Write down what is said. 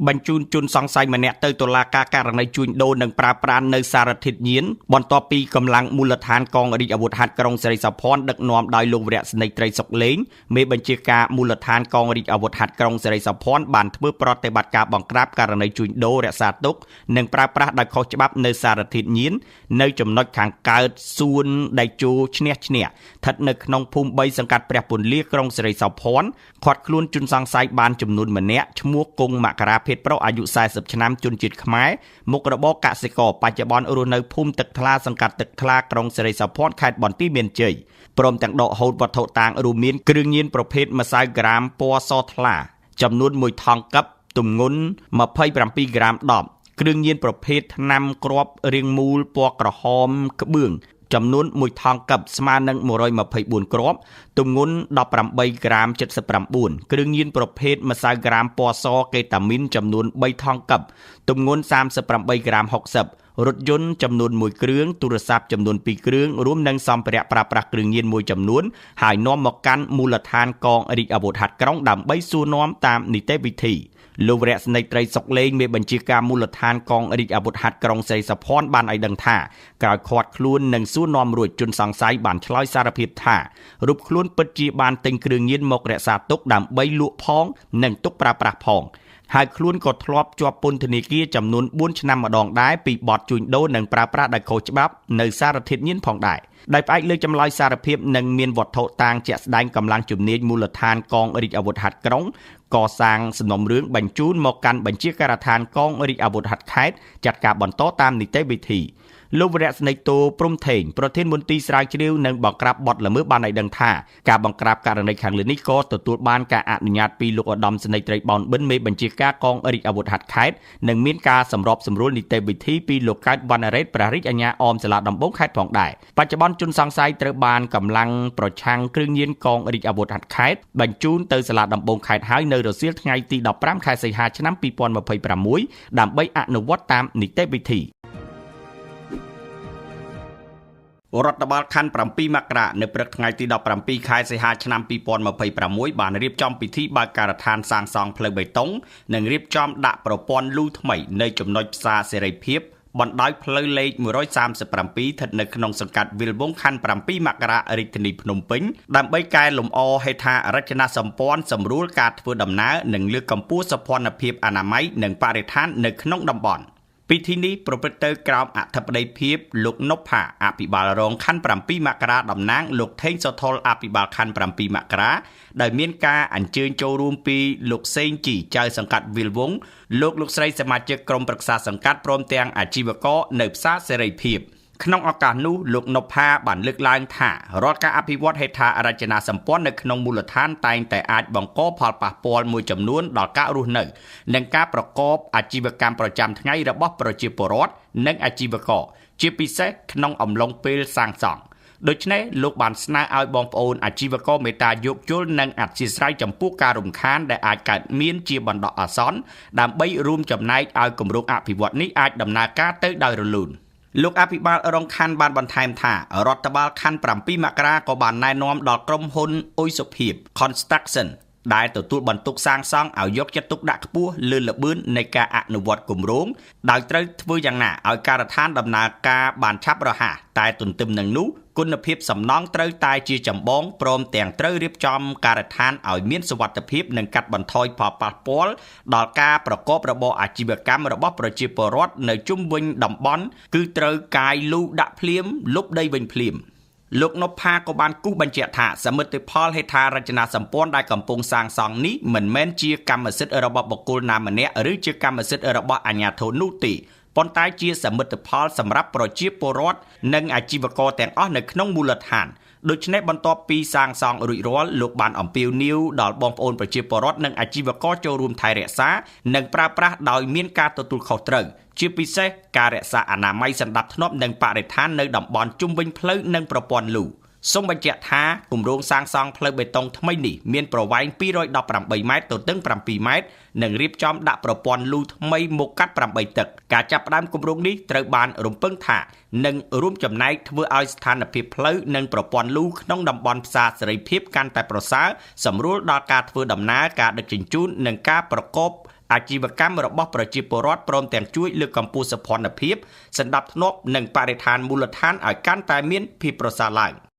បញ្ជូនជនសង្ស័យម្នាក់ទៅតុលាការករណីជួញដូរនិងប្រើប្រាស់នៅសារធាតុញៀនបន្ទាប់ពីកម្លាំងមូលដ្ឋានកងរាជអាវុធហត្ថក្រុងសិរីសោភ័ណដឹកនាំដោយលោកវរៈសេនីយ៍ត្រីសុកលេងមេបញ្ជាការមូលដ្ឋានកងរាជអាវុធហត្ថក្រុងសិរីសោភ័ណបានធ្វើប្រតិបត្តិការបង្ក្រាបករណីជួញដូររក្សាទុកនិងប្រើប្រាស់ដោយខុសច្បាប់នៅសារធាតុញៀននៅចំណុចខាងកើតសួនដៃជោឈ្នះឈ្នះស្ថិតនៅក្នុងភូមិ3សង្កាត់ព្រះពន្លាក្រុងសិរីសោភ័ណឃាត់ខ្លួនជនសង្ស័យបានចំនួនម្នាក់ឈ្មោះគង់មករាភេទប្រុសអាយុ40ឆ្នាំជនជាតិខ្មែរមុខរបរកសិករបច្ចុប្បន្នរស់នៅភូមិទឹកថ្លាសង្កាត់ទឹកថ្លាក្រុងសិរីសោភ័ណខេត្តបន្ទាយមានជ័យព្រមទាំងដកហូតវត្ថុតាងរួមមានគ្រឿងញៀនប្រភេទម្សៅក្រាមពណ៌សថ្លាចំនួន1ថង់កឹបទម្ងន់27ក្រាម10គ្រឿងញៀនប្រភេទថ្នាំគ្រាប់រាងមូលពណ៌ក្រហមក្បឿងចំនួន1ថង់កឹបស្មើនឹង124គ្រាប់ទម្ងន់18ក្រាម79គ្រឿងញៀនប្រភេទម្សៅក្រាមពណ៌សកេតាមីនចំនួន3ថង់កឹបទម្ងន់38ក្រាម60រថយន្តចំនួន1គ្រឿងទូរស័ព្ទចំនួន2គ្រឿងរួមនឹងសម្ភារៈប្រើប្រាស់គ្រឿងញៀនមួយចំនួនហើយនាំមកកាន់មូលដ្ឋានកងរាជអាវុធហត្ថក្រុងដើម្បីសួរនាំតាមនីតិវិធីលោកវរៈសេនីយ៍ត្រីសុកលេងមេបញ្ជាការមូលដ្ឋានកងរាជអាវុធហត្ថក្រុងសិរីសោភ័ណបានឲ្យដឹងថាក្រោយឃាត់ខ្លួននិងសួរនាំរួចជនសង្ស័យបានឆ្លើយសារភាពថារូបខ្លួនពិតជាបានទិញគ្រឿងញៀនមករក្សាទុកដើម្បីលក់ផងនិងទុកប្រើប្រាស់ផងហើយខ្លួនក៏ធ្លាប់ជាប់ពន្ធនាគារចំនួន4ឆ្នាំម្ដងដែរពីបទជួញដូរនិងប្រើប្រាស់ដោយខុសច្បាប់នៅសារធាតុញៀនផងដែរដោយផ្អែកលើចម្លើយសារភាពនិងមានវត្ថុតាងជាក់ស្ដែងកម្លាំងជំនាញមូលដ្ឋានកងរាជអាវុធហត្ថក្រុងកសាងសំណុំរឿងបញ្ជូនមកកាន់បញ្ជាការដ្ឋានកងរាជអាវុធហត្ថខេត្តចាត់ការបន្តតាមនីតិវិធីលោកវរៈសេនីយ៍ទោព្រំថេងប្រធានមន្ទីរស្រាវជ្រាវនិងបង្ក្រាបបទល្មើសបានឲ្យដឹងថាការបង្ក្រាបករណីខាងលើនេះក៏ទទួលបានការអនុញ្ញាតពីលោកឧត្តមសេនីយ៍ត្រីបោនបិនមេបញ្ជាការកងរាជអាវុធហត្ថខេត្តនិងមានការសម្របសម្រួលនីតិវិធីពីលោកកើតវណ្ណរ៉េតព្រះរាជអាជ្ញាអមសាលាដំបងខេត្តផងដែរបច្ចុប្បន្នជនសង្ស័យត្រូវបានកម្លាំងប្រឆាំងគ្រឿងញៀនកងរាជអាវុធហត្ថខេត្តបញ្ជូនទៅសាលាដំបងខេត្តហើយនៅរសៀលថ្ងៃទី15ខែសីហាឆ្នាំ2026ដើម្បីអនុវត្តតាមនីតិវិធីរដ្ឋបាលខណ្ឌ7មករានៅព្រឹកថ្ងៃទី17ខែសីហាឆ្នាំ2026បានរៀបចំពិធីបើកការដ្ឋានសាងសង់ផ្លូវបេតុងនិងរៀបចំដាក់ប្រព័ន្ធលូថ្មីនៅចំណុចផ្សារសេរីភាពបណ្ដោយផ្លូវលេខ137ស្ថិតនៅក្នុងសង្កាត់វិលវងខណ្ឌ7មករារាជធានីភ្នំពេញដើម្បីកែលម្អហេដ្ឋារចនាសម្ព័ន្ធសម្រួលការធ្វើដំណើរនិងលើកកម្ពស់សោភ័ណភាពអនាម័យនិងបរិស្ថាននៅក្នុងតំបន់ពិធីនេះប្រព្រឹត្តទៅក្រោមអធិបតីភាពលោកណុបផាអភិបាលរងខណ្ឌ7មករាតំណាងលោកថេងសុថុលអភិបាលខណ្ឌ7មករាដែលមានការអញ្ជើញចូលរួមពីលោកសេងជីចៅសង្កាត់វិលវងលោកស្រីសមាជិកក្រុមប្រឹក្សាសង្កាត់ព្រមទាំងអាជីវករនៅផ្សារសេរីភាពក្នុងឱកាសនោះលោកណុបផាបានលើកឡើងថារាល់ការអភិវឌ្ឍហេដ្ឋារចនាសម្ព័ន្ធនៅក្នុងមូលដ្ឋានតែងតែអាចបង្កផលប៉ះពាល់មួយចំនួនដល់ការរស់នៅនិងការប្រកបអាជីវកម្មប្រចាំថ្ងៃរបស់ប្រជាពលរដ្ឋនិងអាជីវករជាពិសេសក្នុងអំឡុងពេលសាងសង់ដូច្នេះលោកបានស្នើឲ្យបងប្អូនអាជីវករមេត្តាយោគយល់និងអធ្យាស្រ័យចំពោះការរំខានដែលអាចកើតមានជាបណ្ដោះអាសន្នដើម្បីរួមចំណែកឲ្យគម្រោងអភិវឌ្ឍនេះអាចដំណើរការទៅដោយរលូនលោកអភិបាលរងខណ្ឌបានបន្ថែមថារដ្ឋបាលខណ្ឌ7មករាក៏បានណែនាំដល់ក្រុមហ៊ុនអ៊ុយសុភាព Construction ដែលទទួលបន្ទុកសាងសង់ឲ្យយកចិត្តទុកដាក់ខ្ពស់លើល្បឿននៃការអនុវត្តគម្រោងដោយត្រូវធ្វើយ៉ាងណាឲ្យការដ្ឋានដំណើរការបានឆាប់រហ័សតែទន្ទឹមនឹងនោះគុណភាពសំណង់ត្រូវតែជាចម្បងព្រមទាំងត្រូវរៀបចំការដ្ឋានឲ្យមានសុវត្ថិភាពនិងកាត់បន្ថយផលប៉ះពាល់ដល់ការប្រកបរបរអាជីវកម្មរបស់ប្រជាពលរដ្ឋនៅជុំវិញតំបន់គឺត្រូវកាយលូដាក់ភ្លាមលុបដីវិញភ្លាមលោកណុបផាក៏បានគូសបញ្ជាក់ថាសមិទ្ធផលហេដ្ឋារចនាសម្ព័ន្ធដែលកំពុងសាងសង់នេះមិនមែនជាកម្មសិទ្ធិរបស់បុគ្គលណាម្នាក់ឬជាកម្មសិទ្ធិរបស់អាជ្ញាធរនោះទេប៉ុន្តែជាសមិទ្ធផលសម្រាប់ប្រជាពលរដ្ឋនិងអាជីវករទាំងអស់នៅក្នុងមូលដ្ឋានដូច្នេះបន្ទាប់ពីសាងសង់រួចរាល់លោកបានអំពាវនាវដល់បងប្អូនប្រជាពលរដ្ឋនិងអាជីវករចូលរួមថែរក្សានិងប្រើប្រាស់ដោយមានការទទួលខុសត្រូវជាពិសេសការរក្សាអនាម័យសណ្ដាប់ធ្នាប់និងបរិស្ថាននៅតំបន់ជុំវិញផ្លូវនិងប្រព័ន្ធលូសូមបញ្ជាក់ថាគម្រោងសាងសង់ផ្លូវបេតុងថ្មីនេះមានប្រវែង218ម៉ែត្រទទឹង7ម៉ែត្រនិងរៀបចំដាក់ប្រព័ន្ធលូថ្មីមុខកាត់8ទឹកការចាប់ផ្ដើមគម្រោងនេះត្រូវបានរំពឹងថានឹងរួមចំណែកធ្វើឲ្យស្ថានភាពផ្លូវនិងប្រព័ន្ធលូក្នុងតំបន់ផ្សារសេរីភាពកាន់តែប្រសើរសម្រួលដល់ការធ្វើដំណើរការដឹកជញ្ជូននិងការប្រកប អាជីវកម្មរបស់ប្រជាពលរដ្ឋព្រមទាំងជួយលើកកម្ពស់សោភ័ណភាពសណ្ដាប់ធ្នាប់និងបរិស្ថានមូលដ្ឋានឲ្យកាន់តែមានភាពប្រសើរឡើង។